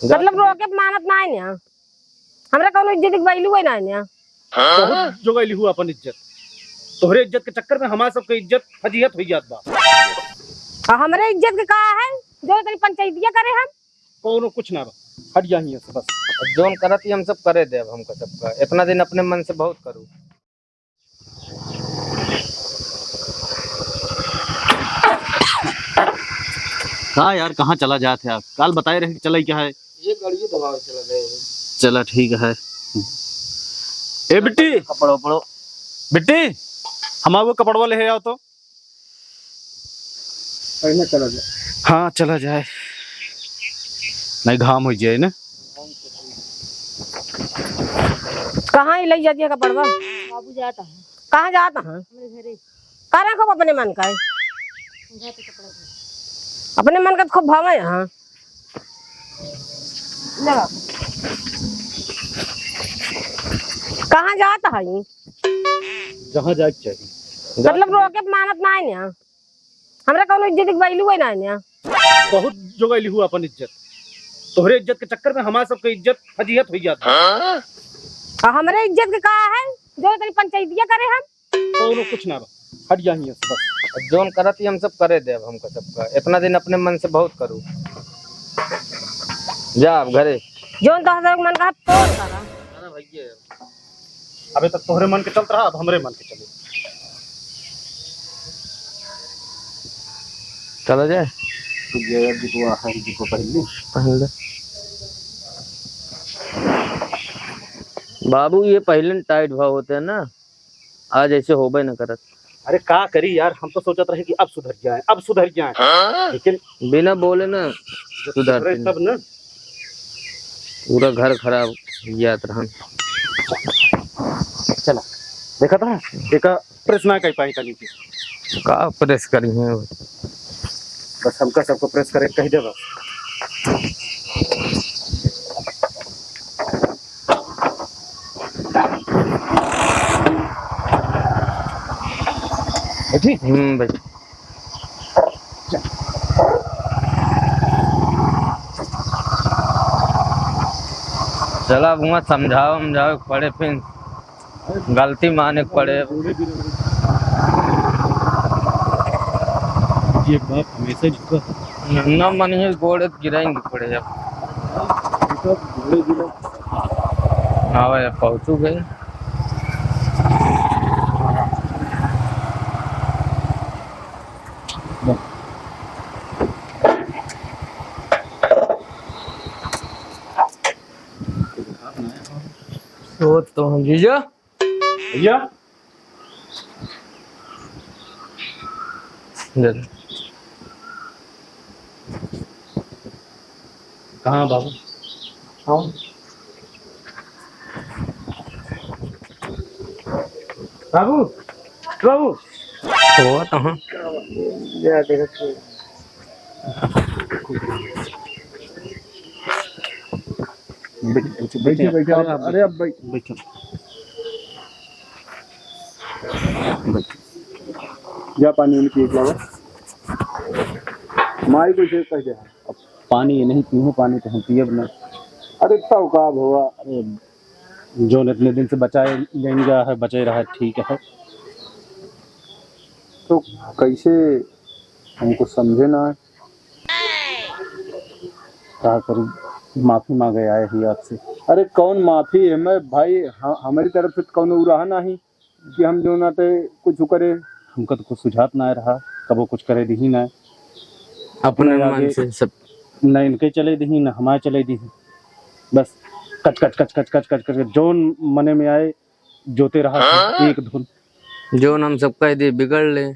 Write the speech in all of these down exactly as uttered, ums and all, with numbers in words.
मतलब रोके पे मानत नाहीं ना, हमरा कौनो इज्जत के value है ना ना। बहुत जोगैली हुआ अपन इज्जत, तोहरे इज्जत के चक्कर में हमार सबके इज्जत फजीहत हो जात बा। आ हमरे इज्जत के का है, जो तनी पंचायतिया करे हम। कौनो कुछ ना बा, हट जा हियां से बस। अब जौन करत ही हम सब करे देब, हमका सबका। इतना दिन अपने मन से बहुत करू। का यार, कहाँ चला जात है आप? काल बताए रहे कि चला ही क्या है? ये गाड़िए दबावे चला गए हैं। चला ठीक है। ए बिट्टी, कपड़ो पड़ो। बिट्टी, हमार वो कपड़वा ले आओ तो। पहले चला जाए। हाँ, चला जाए, नहीं घाम हो जाए ना। कहाँ ही लई जाती है कपड़वा? बाबू जाता है। कहाँ जाता है? हमरे घरे। का रखब अपने मन का है? जाते कपड़ा धो। अपने मन का तो खूब भावे है। हाँ। ले बाबू। कहाँ जाता है ये? जहाँ जाए के चाहिए। मतलब रोके पे मानत ना है ना। हमरा कौनो इज्जत के value है ना ना। बहुत जोगैली हुआ अपन इज्जत, तोहरे इज्जत के चक्कर में हमार सबके इज्जत फजीहत हो जात बा। आ हमरे इज्जत के का है, जो तनी पंचायतिया करे हम। कौनो कुछ ना बा, हट जा हियां से बस। अब जौन करत ही हम सब करे देब, हमका सबका। इतना दिन अपने मन से बहुत करू। जा अब घरे। जौन तोहरे मन का है, तौन करा। अरे भैया, अबे तक तोहरे मन के चलत रहा, अब हमरे मन के चले। चला जाए। तो ये जुतवा है, जुतवा पहन ले। पहन ले। बाबू, ये पहले tight भाव होते हैं ना, आज ऐसे होबे न करत। अरे का करी यार, हम तो सोचत रहे कि अब सुधर जाए, अब सुधर जाए। हाँ? लेकिन बिना बोले ना जब सुधरते सुधरे नहीं। तब ना। पूरा घर खराब जात रहन। चला, देखा था, एका press ना कर पाई तनी के। का press करी है? बस हमका सबको press करे कह दे बस। बैठी? हम्म, बैठ। चला, अब हुआं समझाओ, समझाओ पड़े, फिर गलती माने के पड़े। ये बाप हमेशा झुका। न मनिए गोड़े गिराएंगे पड़े अब। हाँ भाई, अब पहुँचू गए। तो, तो हम जीजा। भैया। दे दे। कहाँ बाबू? हाँ। बाबू, बाबू। हो तो हाँ। या देखो। बैठ-, बैठ-, बैठिए, बैठिए, अरे आप, आप अरे आप बैठ-, बैठो। बैठ। जा पानी उनी पी के लावा। माई को इसे कह दे। अब पानी ये नहीं पीहूँ, पानी तो हम पियब ना। अरे तब का भवा? अरे जौन इतने दिन से बचाए लेन गया है, बचे रहा है, ठीक है। तो कैसे, हमको समझे ना है। का करूँ, माफी मांगे आए ही आपसे। अरे कौन माफी है, मैं भाई, ह-, हमारी तरफ से तो कौनो उ रहा नहीं कि हम जो ना ते कुछ करे। हमका तो कुछ सुझात ना रहा, कबो कुछ करे दीही ना। अपने अपने मन आगे से सब। ना इनके चले दीही, ना हमारे चले दीही। बस कच कच कच कच कच कच कच जौन मने में आए, जोते रहा हाँ? एक धुन। जौन हम सब कह दे बिगड़ ले,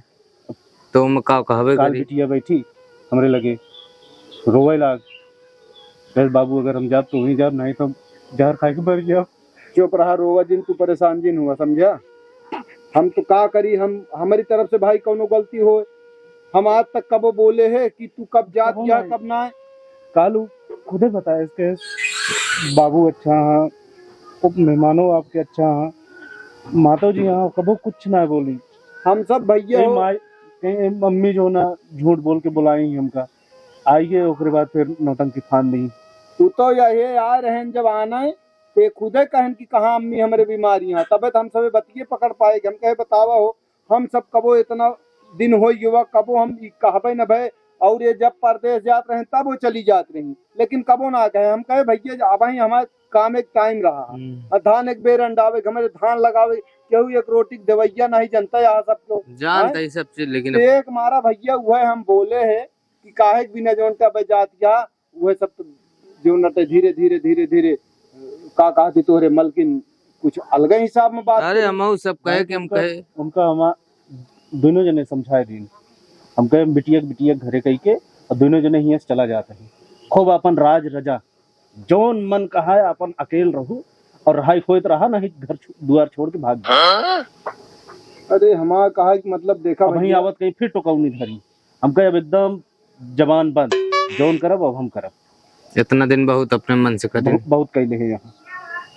तो हम का कहबे काल करी? बिटिया बैठी हमरे लगे, रोवे लाग, "बस बाबू, अगर हम जाब तो वहीं जाब, नहीं तो जहर खा के मर जाब।" चुप रहा, रोवा जिन, तू परेशान जिन हुआ, समझा? हम तो का करी, हम, हमारी तरफ से भाई कौनो गलती हो, हम आज तक कबो बोले है कि तू कब जात कबो या नहीं। कब ना? कालू खुदे बताए इसके, बाबू अच्छा हाँ, उप मेहमानो आपके अच्छा हाँ, मातो जी हाँ, कबो कुछ ना बोली। हम सब भैया कहीं हो। माई, कहीं मम्मी जो ना झूठ बोल के बुलाई हमका, आइए ओकरे बाद फिर नौटंकी फान दी। तू तो यही आए रहन जब आना है, ते खुदे कहन कि कहाँ अम्मी हमरे बीमारी हैं, तबे तो हम सबे बतिये पकड़ पाए कि हम कहे बतावा हो, हम सब कबो इतना दिन हो युवा, कबो हम ई कहबे न भय। और ये जब परदेश जात रहे तब वो चली जात रही, लेकिन कबो ना कहे। हम कहे भैया अब ही हमारे काम एक टाइम रहा है। हम्म। और धान एक बेर अंडावे के, हमारे धान लगावे, केहू एक रोटी के देवैया नहीं जनता यहाँ सबको। जानते हैं? हैं सब चीज, लेकिन तो एक मारा भैया वह हम बोले है कि काहे के बिना जौन का बजात गया, वह सब तो जो नटे धीरे, धीरे, धीरे, धीरे, का कहती तोहरे मलकिन कुछ अलगे हिसाब में बात अरे करी। हमहू सब कहे भाई कि हम उनका, कहे। उनका हमा-, दोनों जने समझाए दीन। हम कहे बिटिया के, बिटिया के घरे कही के और दोनों जने हियां से चला जात है। खूब अपन राज रजा, जौन मन कहा है अपन अकेल रहू और रहाई होत रहा, नहीं घर छो-, दुआर छोड़ के भाग जा। अरे हमार कहा कि मतलब देखा अब वहीं भैया। आवत कहीं फिर टोकौनी धरी। हम कहे अब एकदम जबान बंद, जौन करब अब हम करब। इतना दिन बहुत अपने मन से करें। बहुत, बहुत कैले है यहाँ।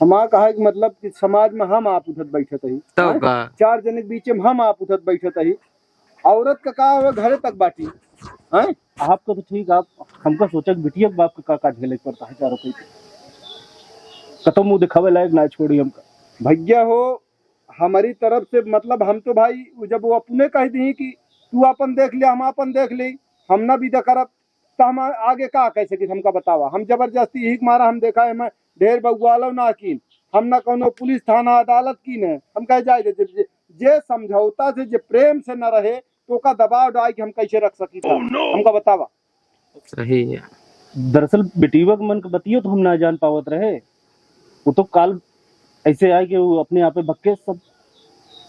हमार कहा कि मतलब कि समाज में हम आप उठत बैठत ही। तब हैं? का? चार जने के बीच में हम आप उठत बैठत ही। औरत का का हो घरे तक बाटी। हैं? आपका तो ठीक, आप हमका सोचा कि बिटिया के बाप का का, का झेले के पड़ता है चारों पे। कतो मुंह दिखावे लायक ना छोड़ी हमका। भैया हो, हमारी तरफ से मतलब हम तो भाई जब वो अपने कह दी कि तू अपन देख ले, हम अपन देख ले, हम ना विदा करब, तो हम आगे का कह सकी? हमका बतावा, हम जबरदस्ती ही मारा हम देखा है, मैं ढेर बउआलो ना कीन, हम ना कौनो पुलिस थाना अदालत कीन है, हम कह जाए जे, जे, जे समझौता से, जे प्रेम से न रहे, तो का दबाव डाल के हम कैसे रख सकी था? Oh, no! हमका बतावा। सही है। दरअसल बिटिया के मन के बतियो तो हम ना जान पावत रहे, वो तो काल ऐसे आए कि वो अपने आप बक्के सब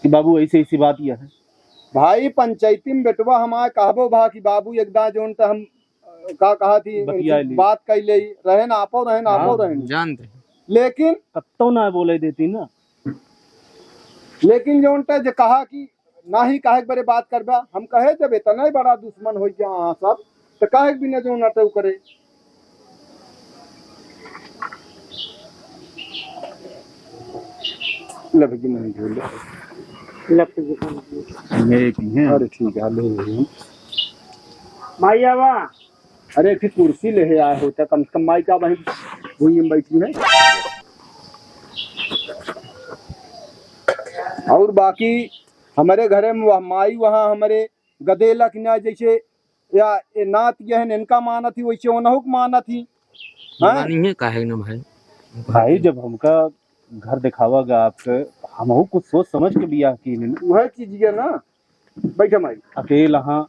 कि बाबू ऐसे ऐसी बात यह है। भाई पंचायती में बेटवा हमारे कहबो भा कि बाबू एक दां जौन त हम, अ, का कहा थी, बतिया उनसे ली। बात कइ लेई, रहे ना आपो रहे ना आपो हाँ। रहे। जानते हैं। लेकिन कत्तो ना बोले देती ना। लेकिन जौन त जे कहा कि नाही काहे के बरे बात करबा, हम कहे जब इतना ही बड़ा दुश्मन हो गया अहाँ सब, तो काहे के बिना जौन अटै उ करे? ले भैया, नहीं झोल ले। लग तो दुकान की। ये एक ही है। अरे ठीक है, ले ले। माई आवा। अरे, एक ठे कुर्सी ले है आए होता, कम से कम माई का वहीं भुइयां में बैठी है। और बाकी हमारे घरे में वह माई वहाँ हमारे गदेला की ना जैसे या ए नात यहन इनका मानत ही, वैसे ओनहु के मानत ही। हैं? मानिए काहे न भाई? भाई, जब हमका घर दिखावा गा आपके, हमहू कुछ सोच समझ के बियाह कीन। वह चीज ये ना, बैठे माई। अकेल हाँ,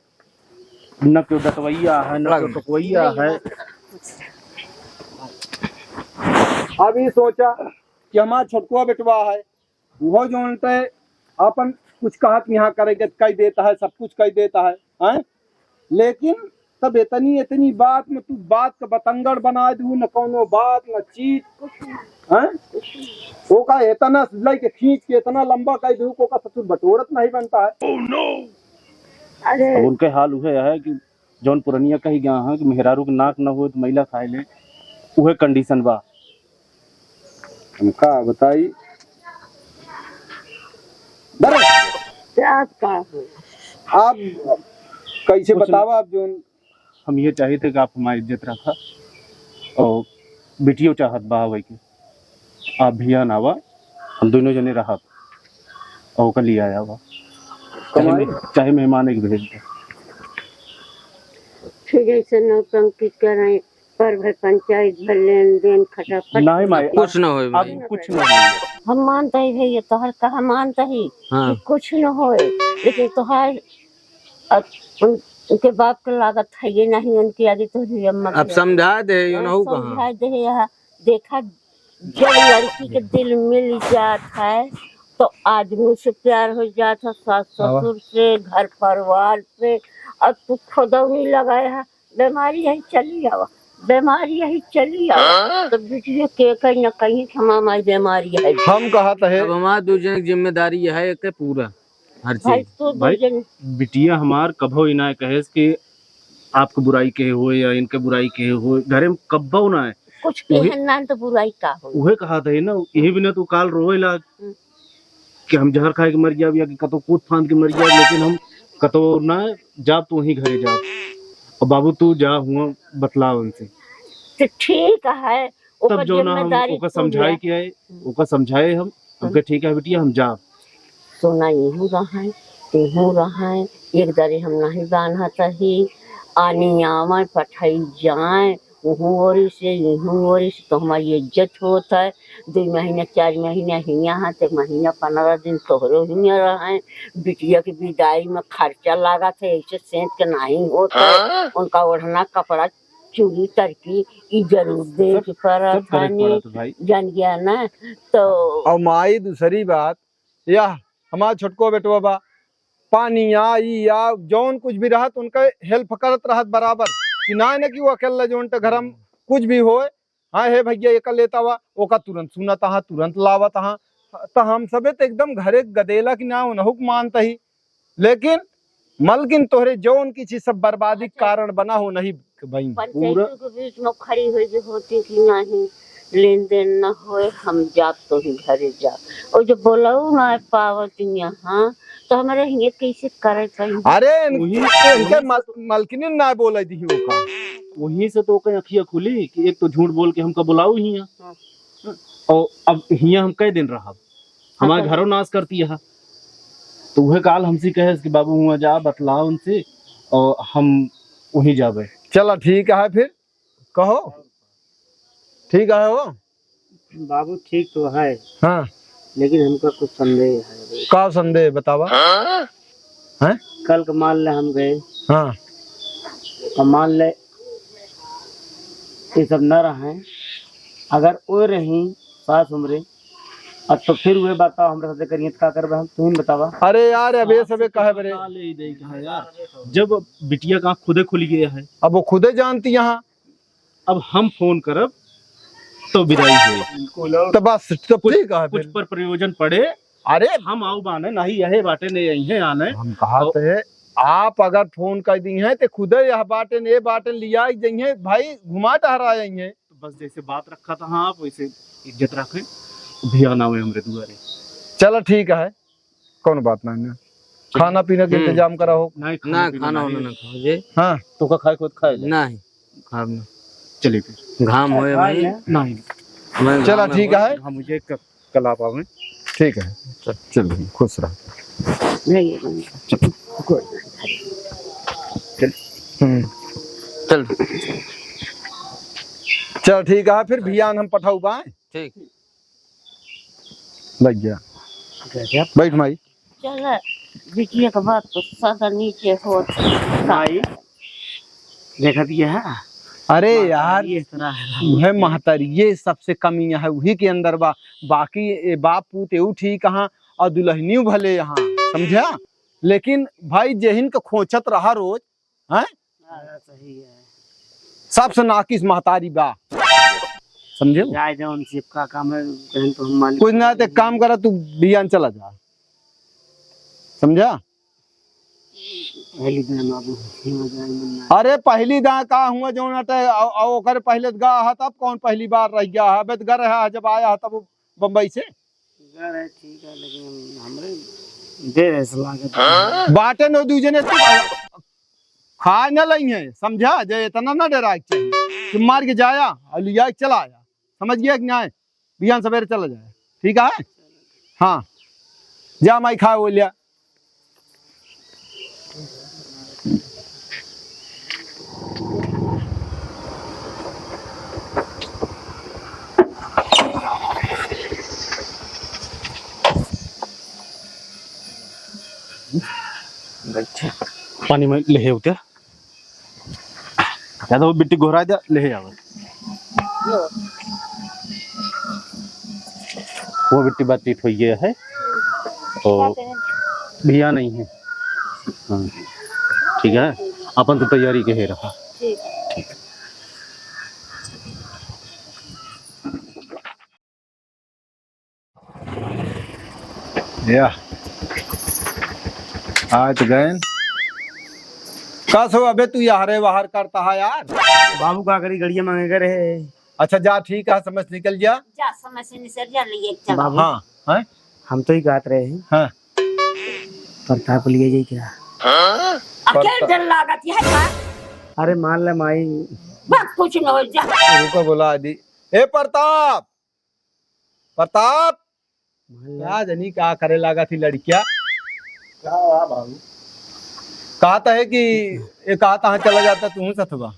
न केहू डटवैया है, न केहू टोकवैया है। अब ई सोचा कि हमार छोटकुआ बेटवा है, उहो जौन ते आपन कुछ कहत यहाँ करे के कइ देता है, सब कुछ कइ देता है, हैं? लेकिन तब इतनी, इतनी बात में तू बात के बतंगड़ बनाइ दू, न कौनो बात, न चीत, हैं? ओका इतना लइके खींच के इतना लंबा कइ दू, ओका ससुर बटोरत नहीं बनता है। अरे। अब उनके हाल उहे है कि जौन पुरनिया कही गया है कि मेहरारू के नाक न होए तो मैला खाए ले, उहे condition बा। हम का बताई? बस। क्या का हो? आप कैसे कुछ न- बतावा आप जौन हम ये चाहित है कि आप हमारी इज्जत रखा और बिटियो चाहत बा आवे के। आप भी यहाँ आवा, हम दोनों जने रहब और ओकर लिया आवा। चाहे कमाई? मे-, चाहे मेहमान एक भेज दे। फिर ऐसे नौटंकी करें, पर भर पंचायत भर लेन देन खटाखट। नहीं माई, कुछ अब, न होए अब भाई। कुछ न होए। हम मानते ही भैया, तोहर कहा मानते ही हाँ। कि कुछ न होए, लेकिन तोहार अब उन-, उनके बाप के लागत है ये नहीं, उनके आगे तो ही अम्मा अब के समझा दे, ये हाँ, नहु कहाँ। समझा दे यहाँ। देखा, जब लड़की के दिल मिल जात है, तो आदमी से प्यार हो जात है, सास आवा। ससुर से, घर परिवार से। अब तू खुदौनी लगाए है, बीमारी यही चली आवा, बीमारी यही चली आवा। हाँ? तो बिटिया के कहीं ना कहीं थमा माई बीमारी है। हम कहत है। अब हमार दू जन की जिम्मेदारी है, एक पूरा। हर भाई, चीज। तो भाई, दू जन बिटिया हमार कभो ही ना कहेस कि आपके बुराई कहे होए या इनके बुराई कहे होए, घरे में कब्बो ना है। कुछ उहे कहे ना तो बुराई का होए। उहे कहत है ना, यही बिना तो काल रोवेला हम्म। कि हम जहर खाए के मर जाब या कि कतो कूद फांद के मर जाब, लेकिन हम कतो ना जाब, तो वहीं घरे जाब। और बाबू तू जा हुआ बतला उनसे। तो ठीक है, तब ओकर जौन हम जिम्मेदारी ओकर तू समझाए लिया। के आए, हम्म। ओकर समझाए हम, हम्म। हमके ठीक है बिटिया, हम जाब। सोना इहूँ रहै, तिहूँ रहै, एक दरे हम नहीं बान्हत ही, आनी आवै, पठाई जाए, उहूँ ओरी से, इहूँ ओरी से, तो हमारी इज्जत होत है। दुइ महीना, चार महीना हियाँ है, तो महीना पन्द्रह दिन तोहरो हियाँ रहै। बिटिया के विदाई में खर्चा लागत है, ऐसे सेंत के नहीं होत है। हाँ? उनका ओढ़ना, कपड़ा, चूड़ी, तरकी, ई जरूर दे सब, के परत सब करे के हनी, परत है भाई। जान गया ना, तो और माई, दूसरी बात, यह हमार छोटको बेटवा बा, पानी आ, ई आ, जौन कुछ भी रहत, उनका help करत रहत बराबर, कि ना, ना कि वो अकेला जौन त घर में कुछ भी होए, "हाँ, हे भैया, एका लेता हुआ," ओका तुरंत सुनत हाँ, तुरंत लावत हाँ। त हम सबे त एकदम घरे गदेला कि ना, उनहु के मानत ही। लेकिन मलकिन तोहरे जौन की चीज सब बर्बादी के अच्छा। कारण बना हो नहीं भाई। पंचायतों पूरा के बीच में खड़ी होई जे होती कि नहीं, लेन देन न होए, हम जाब तो ही घरे जाब। और जब बोलाऊ ना पावत यहाँ, तो हमारे हिये कैसे करे कहीं? अरे, इन-, वही, इनके वही मल-, मलकिनी ना बोले दी ओका। वहीं से तो ओकर अखिया खुली कि एक तो झूठ बोल के हमका बुलाऊ हियाँ। हाँ। और अब हियाँ हम कै दिन रहब? हमारे हाँ। घरों नाश करती है। तो वह काल हमसे कहे कि बाबू हुआ जा, बतला उनसे और हम वहीं जाबे। चला ठीक है फिर, कहो। ठीक है हो? बाबू ठीक तो है। हाँ। लेकिन हमका कुछ संदेह है। का संदेह बतावा? हैं? कल के मान ले हम गए। हाँ। और मान ले ये सब न रहे, अगर वो रही सास उम्रे, अब तो फिर वह बात हमरे साथे करिए तो का करबे हम, तू ही बतावा। अरे यार, अब ये सबे कहे बरे। का ले दे कहा यार, जब बिटिया का खुदे खुल गया है। अब वो खुदे जानती यहाँ। अब हम फोन करब तो विदाई होई। तो बस, तो कुछ, ठीक है कुछ फिर। पर प्रयोजन पड़े। अरे हम आऊ बाने, नहीं यहे बाटे, नहीं यही है आने। हम कहा तो थे, आप अगर फोन कर दी हैं तो खुदे यह बाटे, ये बाटे लिया जइहे भाई, घुमा टहरा जइहे। तो बस जैसे बात रखा था हाँ, आप वैसे इज्जत रखें। भियान आवे हमरे दुआरे। चला ठीक है, कौन बात नहीं ना। खाना पीना के हम्म। इंतजाम करा हो। नहीं, खाना ना, पीना खाना नहीं। वाना ना खाओ जे। हाँ। तो का खाए खुद खाए ले। नहीं, खाब ना। चलिए फिर। घाम होए भाई। नहीं। हमें चला घाम ठीक होए। है। हाँ, मुझे क-, कल आप आवे। ठीक है। चल। चल भाई, खुश रह। नहीं, ये नहीं। चल। कोई। चल। हम्म। चल। चल ठीक है, फिर भियान हम पठाऊ बाए। ठीक। लग गया। गजब। बैठ माई। चला, बिटिया के बात तो सदा नीचे होत। माई, देखत ये है? अरे यार, महतारी ये तरह है। वह महतारी, ये सबसे कमी है, वही के अंदर बा। बाकी ए बाप पूत एऊ ठीक हाँ, और दुल्हनियों भले यहाँ, समझा? लेकिन भाई, जेहिन के खोचत रहा रोज, हैं? हाँ, सही है। सबसे नाकिस महतारी बा, समझे? जाए दे उनसे, का काम है, कहीं तो हम मालिक कुछ ना, ते काम करा, तू बियान चला जा, समझा? पहली दान बाबू, हो जाए मन ना। अरे, पहली दान का हुआ, जौन अटे, औ-, औ-, ओकर पहले गा हा, तब कौन पहली बार रह गया हा? अबे तो गा रहा हा, जब आया हा, तब बम्बई से। गा रहे, ठीक है, लेकिन हमरे देर ऐसा लागत है। बाटे नो दू जने, तू खा न लई है, समझा? जे इतना ना डराए के चाहिए कि मार के जाया और लिया के चला आया, समझ गया कि नहीं? बिहान सवेरे चला जाए, ठीक है? हाँ, जा माई खा वो लिया। पानी में लेहे होते। या तो वो बिट्टी गोहरा दे, लेहे आवे। वो बिट्टी बातचीत होई गया है। तो भैया नहीं है। हाँ, ठीक है, अपन तो तैयारी के है रहा। ठीक। या। आए तो गए। का सो अबे तू यार बाहर करता है यार? बाबू का करी, गड़िया मांगे गए रहे। अच्छा जा ठीक है, समय से निकल जा। जा समय से निकल जा, लिए चल। बाबू। हाँ, हैं? हम तो ही कहत रहे हैं। हाँ। प्रताप लिए जाई क्या? अकेल डर लागत है का? अरे मान ले माई, बस कुछ न हो जा। रुको, बुला दी। ए प्रताप, प्रताप, का जनी का करे लागा थी लड़किया? का हुआ बाबू? कहता है कि ये कहता हाँ चला जाता तू सथवा।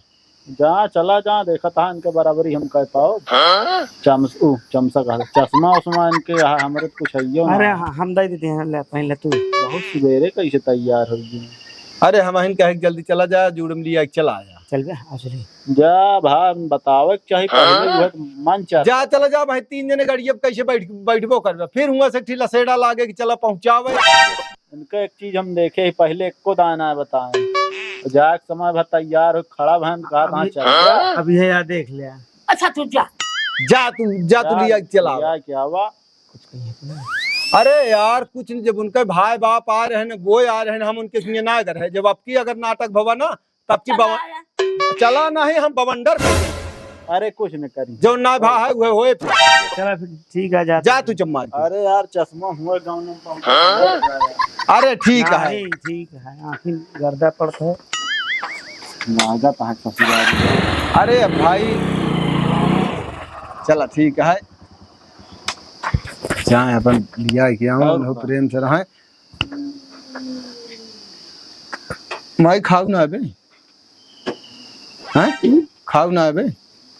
जा, चला जा, देखत हा इनके बराबरी हम कर पाओ। हाँ? चमस-, ऊ, चमसा कहा, चश्मा उश्मा इनके, हाँ, हमरे तो कुछ हइयो ना। अरे, हाँ, हम दे देते हैं, ले, पहन ले तू। बहुत सुबेरे कैसे तैयार हो गए। अरे, हम हिन कहे कि जल्दी चला जा, जूड़म लिया के चला आया। चल बे, आ चली। जा भा, बतावे के चाही पहले, हाँ? उहे मन चाहता। जा, चला जा भाई, तीन जने गाड़ी अब कैसे बैठ, बैठबो करबे? फिर हुआ से ठिला सेड़ा लागे कि चला पहुँचावे। इनका एक चीज हम देखे ही, पहले एको दाना है बताए। जाए के समय भर तैयार हो, खड़ा भन, कहा, "कहाँ अभी, चल गया?" अभी है यार, देख लिया। अच्छा, तू जा। जा तू, जा तू जा, लिया के चला। लिया के आवा। कुछ कहिए तो ना। अरे यार, कुछ नहीं, जब उनके भाई बाप आ रहे हैं, वो आ रहे हैं, हम उनके संगे ना रहे। जब आपकी अगर नाटक भवा ना, तब की चला बवा-, आया। चला नहीं, हम बवंडर कर देंगे। अरे कुछ न करी। जो ना भा है, वह होए पे। चला फिर ठीक है, जा। जा तू चम्मा के। अरे यार, चश्मा हुआ गाँव में पहुंचा। हाँ? अरे ठीक है। नहीं, ठीक है, आखिर गर्दा पड़ता है। लागत है ससुराल। अरे भाई, चला ठीक है, जाए अपन लिया के आओ, और लो का? प्रेम से रहे। माई खाऊ ना अबे? हैं? खाऊ ना अबे?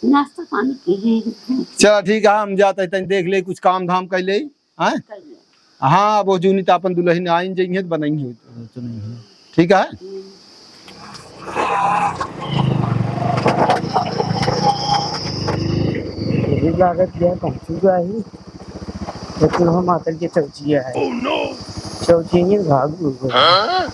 नाश्ता पानी कीजिए। चला ठीक है, हम जाते हैं, तनी देख ले, कुछ काम धाम कर ले, हैं? कर ले। हाँ, अब वो जूनी तो अपन दुल्हन आइन जइहें तो बनाई हो, तो नहीं है। ठीक है? हम्म। यही लागत गया पहुँचू जाही। लेकिन हम आकर के चौचिया है। Oh no! चौचिया भाग गए। हाँ?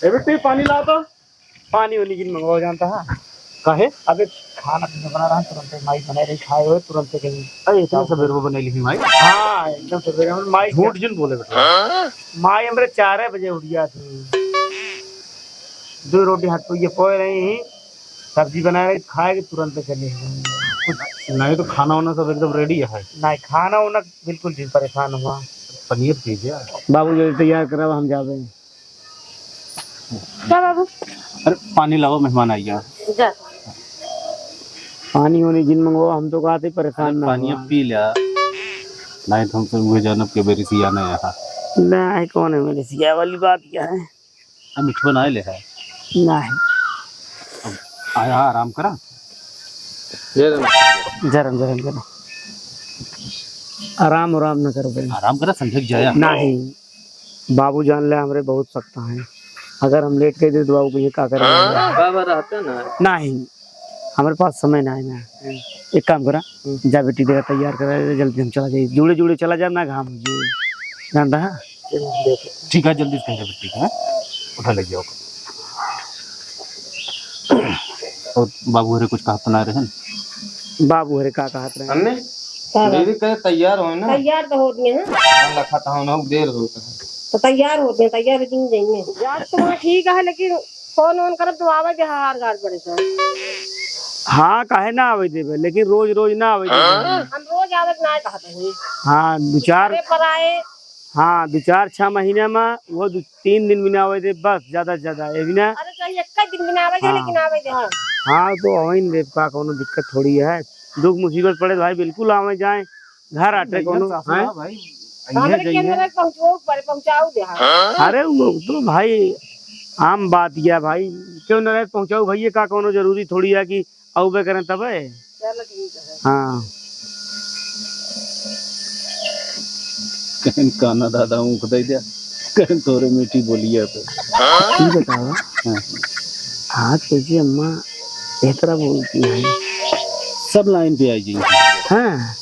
ए बेटी, पानी ला तो। पानी उनी जिन मंगवाओ जानता है। काहे? अबे खाना पीना बना रहा, तुरंते माई बनाए रही, खाए हुए तुरंते कहीं। अरे, इतना सबेर में बनाई ली माई? हाँ, एकदम सबेर में माई। झूठ जिन बोले बेटा। माई हमरे चार बजे उठिया थी, दो रोटी हाथ पे ये पोए रही, सब्जी बनाए रही, खाए के तुरंते चले गए। कुछ नहीं तो खाना वाना सब एकदम ready है। नहीं, खाना वाना बिल्कुल भी परेशान हुआ। पनीर कीजिए। बाबू जल्दी तैयार कराओ, हम जावे। जा बाबू। अरे पानी लाओ, मेहमान आई गया। जा। पानी होने जिन मंगवाओ, हम तो कहते परेशान अरे ना पानी हुआ। अब पी लिया। नहीं तो हम तो मुझे जानब के बेरिसिया नहीं आया। नहीं, कौन है मेरे सिया वाली बात क्या है? अब मिठवा ना ले है। नहीं। अब आया आराम करा। जरम, जरम, जरम। आराम, आराम न करो भाई। आराम करा, संझक जाया। नहीं। बाबू जान ले हमरे बहुत सख्त हैं। अगर हम लेट कर दे तो बाबू भैया का करेंगे? बाबा रहते ना। नहीं, हमारे पास समय ना है ना। हम्म। एक काम करा, हम्म। जा बेटी देखा तैयार करा, जल्दी हम चला जाए, जुड़े जुड़े चला जाए ना, घाम हो जाए। जान रहा? ठीक है, जल्दी से बेटी को, हाँ? उठा ले जाओ। और बाबू हरे कुछ कहत ना रहे? बाबू हरे का कहत रहे? हमने का बात? दीदी कहे तैयार हो ना? तैयार तो होती हैं। हम रखा था, उन्हें देर होता है। तो तैयार होते हैं, तैयार हो जाएंगे। यार, तुम्हारा ठीक है, लेकिन फोन वोन करब तो आवे दे, हार गाड़ पड़े से। हाँ, काहे ना आवे देबे, लेकिन रोज रोज ना आवे देबे। हम रोज आवत ना कहत हई। हाँ, दो चार अरे पर आए। हाँ, दो चार छह महीने में वो दो तीन दिन भी ना आवे दे, बस ज्यादा से ज्यादा, ये भी ना। अरे चाहे एक दिन भी ना आवे दे, हाँ। लेकिन आवे दे, हाँ। हाँ, तो आवे दे, का कोनो दिक्कत थोड़ी है। दुख मुसीबत पड़े तो भाई बिल्कुल आवे जाए। घर आटे भैया, कोनो, सासू हैं? ना भाई, तो हमरे अइहे के जइहे। नरक पहुँचो, पर पहुँचाऊ दे, हाँ। अरे वो तो भाई आम बात या भाई, क्यों नरक पहुँचाऊ भैया, का कोनो जरूरी थोड़ी है कि आउबे करें तबे। चलो ठीक है। हाँ। कहीं काना दादा ऊँख दे दिया, कहीं तोरे मीठी बोलिया पे। ई बताओ, हाँ। आज कैसे अम्मा एह तरह बोलती है? सब लाइन पे आई जाएंगे। हाँ।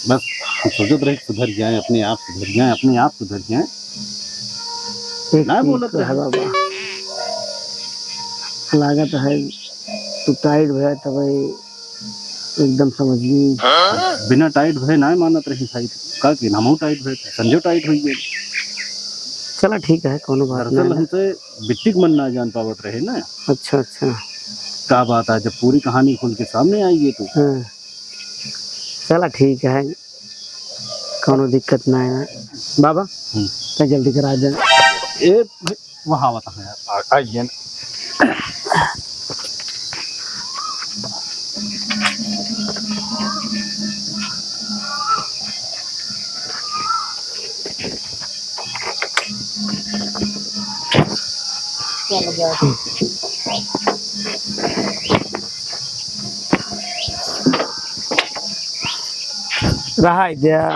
बस हम सोचत रहे सुधर जाए, अपने आप सुधर जाए, अपने आप सुधर जाए। एक ना चीज बोलत तो रहे। है बाबा, लागत है तू टाइट भया तब एकदम समझ गई। बिना टाइट भये ना मानत रही साइड, का कि हमहू टाइट भये, संजो टाइट हुई गए। चला ठीक है, कोनो बात दरअसल नहीं। हमसे बिट्टी के मन ना जान पावत रहे ना। अच्छा, अच्छा। का बात है, जब पूरी कहानी खुल के सामने आई है तो। हाँ। चला ठीक है, कौनो दिक्कत ना है ना। बाबा, हम्म। तो जल्दी करा दे। ए, वहाँ आवत है यार। आ, आइए ना। रहा है क्या?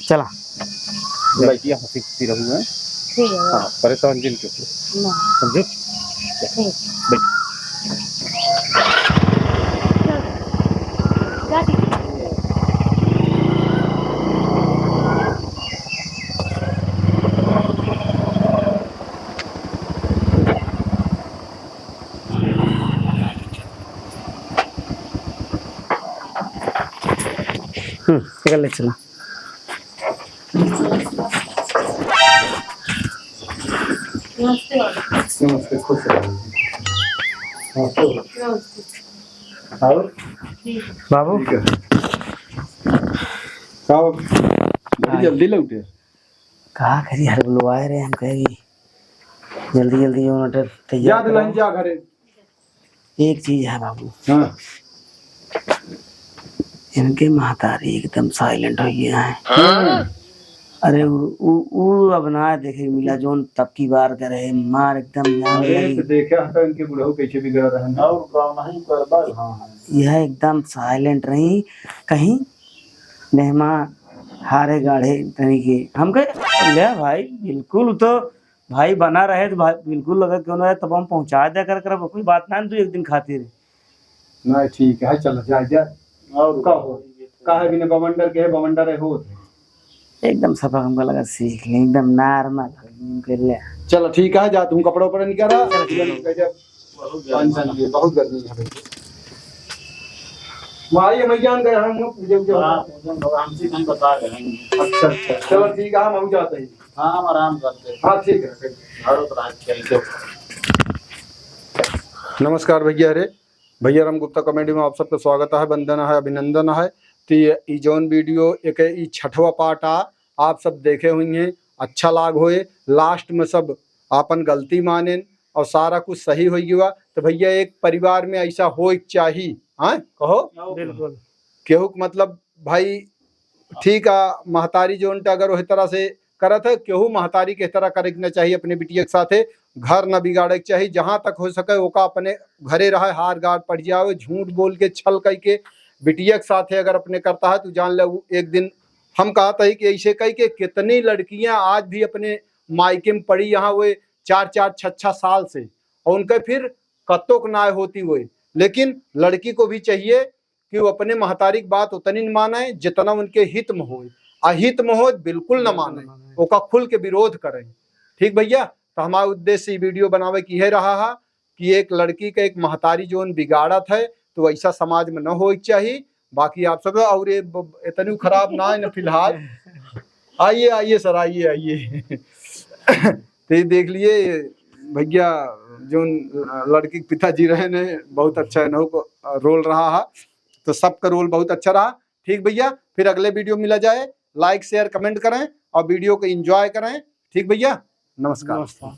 चला। लड़कियाँ हँसी खुशी रहू हैं। ठीक है। हाँ, परेशान जिन के। ना। समझो? ठीक। बैठ। जा दीदी। हम्म, निकल ले, चला। नमस्ते बाबू। नमस्ते, खुश रहो। नमस्ते। नमस्ते। और? ठीक। बाबू। ठीक है। का बाबू? बड़ी हाँ। जल्दी लौटे। का करी, हर बुलवाए रहे, हम कहे कि जल्दी जल्दी जो नटर तैयार जा दुल्हन कराओ। जा घरे। एक चीज है बाबू। हाँ। इनके महतारी एकदम silent हो गया है। हाँ। अरे उ, उ, उ अब ना देखे मिला, जोन तब की बार करे, मार एकदम जान अरे लगी। तो देखे हटा इनके बुढ़ऊ कैसे बिगड़ रहे हैं। और का नहीं करबा। हाँ, हाँ। यह एकदम silent रही, कहीं नेहमा हारे गाढ़े तनी के। हम कहे, "ले भाई, बिल्कुल तो भाई बना रहे तो भाई बिल्कुल लगे क्यों ना रहे, तब हम पहुँचा दिया कर, कर कोई बात ना, तू एक दिन खातिर।" नहीं, ठीक है, चल, जा, जा। और का हो? का है, बिना बवंडर के है, बवंडर है, हो। एकदम सफा हमका लगा सीख ले, एकदम normal कर ले। चलो, ठीक है, जा, तुम कपड़ा उपड़ा निकाला। चलो, ठीक है। गजब। बहुत गर्मी। टेंशन लिए, बहुत गर्मी है भाई। वहाँ ये मैं जान गए हम लोग, पूजा उजा हाँ, होगा। पूजन भगवान से हम बता रहे हैं। अच्छा, अच्छा, चलो ठीक है, हम, हम जाते हैं। हाँ, हम आराम करते हैं। हाँ, ठीक है, ठीक है। भारत राज के ऐसे। नमस्कार भैया रे, भैया राम गुप्ता comedy में आप सबके स्वागत है, वंदन है, अभिनंदन है। तो ये, ई जौन video एक, ई छठवा part आ, आप सब देखे हुई हैं, अच्छा लाग होए, last में सब आपन गलती मानेन और सारा कुछ सही होइ गवा। तो भैया, एक परिवार में ऐसा होए के चाही, हाँ, कहो? बिल्कुल। केहू के मतलब, भाई, ठीक आ, महतारी जौन टा अगर ओह तरह से करत है, केहू महतारी के तरह करे के न चाही अपने बिटिया के साथे, घर न बिगाड़े के चाही, जहाँ तक हो सके ओका अपने घरे रहे, हार गाड़ पड़ जावे, झूठ बोल के, छल कई के बिटिया के साथे अगर अपने करता है, तो जान ले उ एक दिन हम कहत ही कि ऐसे कई के कितनी लड़कियां आज भी अपने मायके में पड़ी यहाँ हुए चार चार छह छह साल से, और उनके फिर कत्तो के नाय होती हुए। लेकिन लड़की को भी चाहिए कि वो अपने महतारी की बात उतनी न माने जितना उनके हित में होए, अहित में होए बिल्कुल न बिल्कुल माने, न माने। ओका खुल के विरोध करे। ठीक भैया, तो हमारा उद्देश्य ई video बनावे की है रहा है कि एक लड़की का एक महतारी जोन बिगाड़त है, तो ऐसा समाज में न होए के चाही। बाकी आप सब और ये ब-, इतनी खराब ना है ना फिलहाल। आइए, आइए सर, आइए, आइए। तो ये देख लिए भैया, जोन लड़की के पिताजी रहे ने, बहुत अच्छा इन्हों को role रहा है, तो सबका role बहुत अच्छा रहा। ठीक भैया, फिर अगले video मिला जाए, like, share, comment करें और video को enjoy करें। ठीक भैया, नमस्कार। नमस्कार।